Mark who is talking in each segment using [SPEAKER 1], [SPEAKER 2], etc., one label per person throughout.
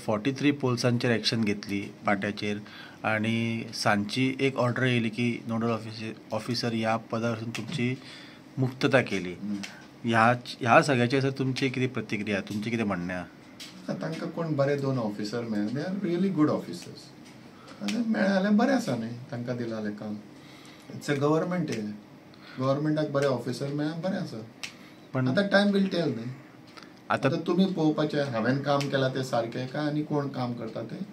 [SPEAKER 1] 43 पोल्सांचेर action घेतली पाट्याचेर आनी सांजची एक ऑर्डर येयली की नोडल ऑफिसर ह्या पदावरसून तुमची मुक्तता केली. ह्या सगळ्याचेर सर तुमची कितें प्रतिक्रिया, तुमचें कितें म्हणणें आहा?
[SPEAKER 2] तांकां कोण बरे दोन ऑफिसर मेळ्ळे, they are really good officers. आनी मेळ्ळे जाल्यार बरें आसा न्ही, तांकां दिलां जाल्यार काम. It's a government, गव्हर्मेंटाक बरे ऑफिसर मेळ्ळे बरें आसा. पण आतां टायम will tell न्ही. आतां तुमी पळोवपाचें हांवें काम केलां तें सारकें काय आनी कोण काम करता तें.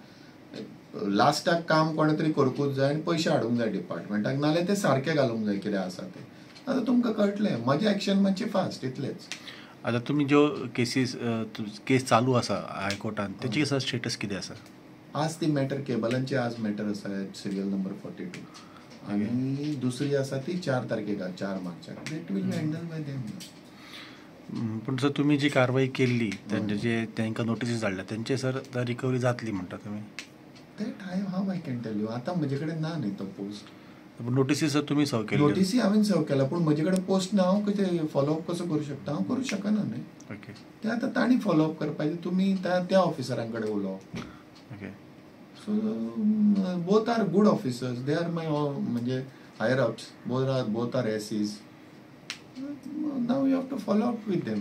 [SPEAKER 2] लास्टाक काम कोणें तरी करूंकूच जाय आनी पयशे हाडूंक जाय डिपार्टमेंटाक, नाल्यार तें सारकें घालूंक जाय कितें आसा तें. आतां तुमकां कळटलें म्हजें एक्शन मातशें फास्ट इतलेंच.
[SPEAKER 1] आतां तुमी ज्यो केसीस केस चालू आसा हायकोर्टान तेची सर स्टेटस कितें आसा?
[SPEAKER 2] आज ती मॅटर केबलांची आज मॅटर आसा सिरियल नंबर 42 आनी दुसरी आसा ती 4 तारखेक, 4 मार्चाक. That will be handle by them.
[SPEAKER 1] पूण सर तुमी जी कारवाई केल्ली तेंचे जे तांकां नोटिसीस धाडल्या तेंचे सर रिकवरी जातली म्हणटा तुमी?
[SPEAKER 2] That I how I can tell you. आतां म्हजे कडेन ना न्ही तो पोस्ट.
[SPEAKER 1] नोटिसी सर तुमी सर्व केली?
[SPEAKER 2] नोटिसी हांवें सर्व केला, पूण म्हजे कडेन पोस्ट ना. हांव कितें फॉलोअप कसो करूं शकता? हांव करूं शकना न्ही.
[SPEAKER 1] ओके,
[SPEAKER 2] ते आतां तांणी फॉलोअप करपाचें, तुमी त्या ऑफिसरां कडेन उलोवप.
[SPEAKER 1] Okay,
[SPEAKER 2] so both are good officers, they are my म्हणजे higher ups, both are SEs. Now you have to follow up with them.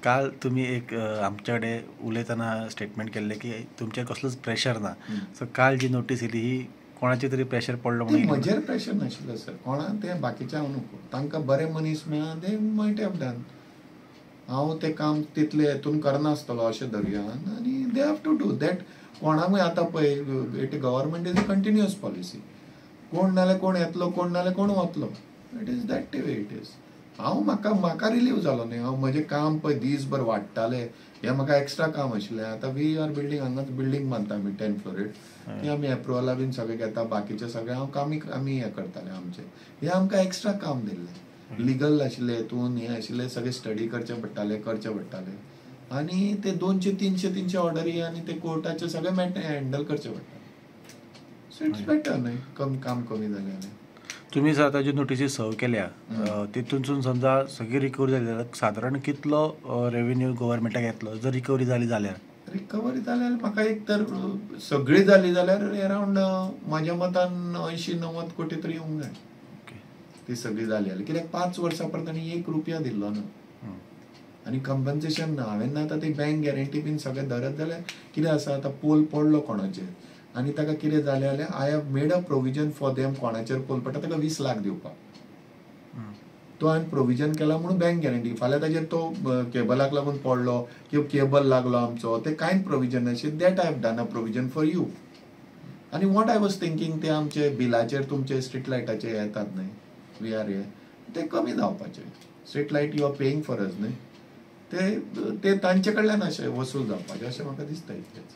[SPEAKER 1] काल तुमी एक आमच्या कडेन उलयतना स्टेटमेंट केल्लें की तुमचेर कसलोच प्रेशर ना. सो काल जी नोटीस येयली ही कोणाचेर तरी प्रेशर पडलो म्हणून?
[SPEAKER 2] म्हजेर प्रेशर नाशिल्लें सर, कोणा तें बाकीचें हांव नको. तांकां बरे मनीस मेळ्ळा, दे मायट have done. हांव तें काम तितलें हेतून करनासतलो अशें धरुया आनी they have to do that. कोणाकूय आतां पळय, it government is a continuous policy. कोण नाल्यार कोण येतलो, कोण नाल्यार कोण वतलो. It is that way it is. हांव म्हाका रिलीव जालो न्ही. हांव म्हजें काम पळय दीसभर वाडटालें, हें म्हाका एक्स्ट्रा काम आशिल्लें. आतां we are building, हांगाच बिल्डींग बांदता आमी 10 फ्लोरीड, ती आमी एप्रुवला बीन सगळें घेता, बाकीचें सगळें हांव कामी आमी हें करताले आमचें. हें आमकां एक्स्ट्रा काम दिल्लें, लिगल आशिल्लें हेतून, हें आशिल्लें, सगळें स्टडी करचें पडटालें, करचें पडटालें. आनी ते 200 300 300 ऑर्डरी आनी ते कोर्टाचे सगळें मॅटर हँडल करचें पडटालें. सो it's better न्ही, कम काम कमी जालें जाल्यार.
[SPEAKER 1] तुमी सर आतां ज्यो नोटिसी सर्व केल्या तितूनसून समजा सगळी रिकवरी जाली जाल्यार सादारण कितलो रेवेन्यू गव्हर्मेंटाक येतलो जर रिकवरी जाली जाल्यार?
[SPEAKER 2] रिकवरी जाल्यार म्हाका एक तर सगळी जाली जाल्यार अरावंड म्हाज्या मतान 80-90 कोटी तरी येवंक जाय. ती सगळी जाली जाल्यार, कित्याक 5 वर्सां परत आनी 1 रुपया दिल्लो ना आनी कंपन्सेशन ना. हांवें आतां ती बँक गॅरंटी बीन सगळें धरत जाल्यार कितें आसा, आतां पोल पडलो कोणाचेर आनी ताका कितें जालें जाल्यार I have made a provision for them. कोणाचेर पोल पडटा ताका 20 लाख दिवपाक तो हांवें प्रोविजन केला म्हणून बँक गॅरंटी. फाल्यां ताजेर तो केबलाक लागून पडलो किंवा केबल लागलो आमचो, ते कांय प्रोविजन नाशिल्लें. That I have done a provision for you. आनी what I was thinking, ते आमचे बिलाचेर तुमचे स्ट्रीट लायटाचे येतात न्ही, we are हे ते कमी जावपाचे. Street light you are paying for us न्ही, ते ते तांचे कडल्यान अशें वसूल जावपाचें अशें म्हाका दिसता इतलेंच.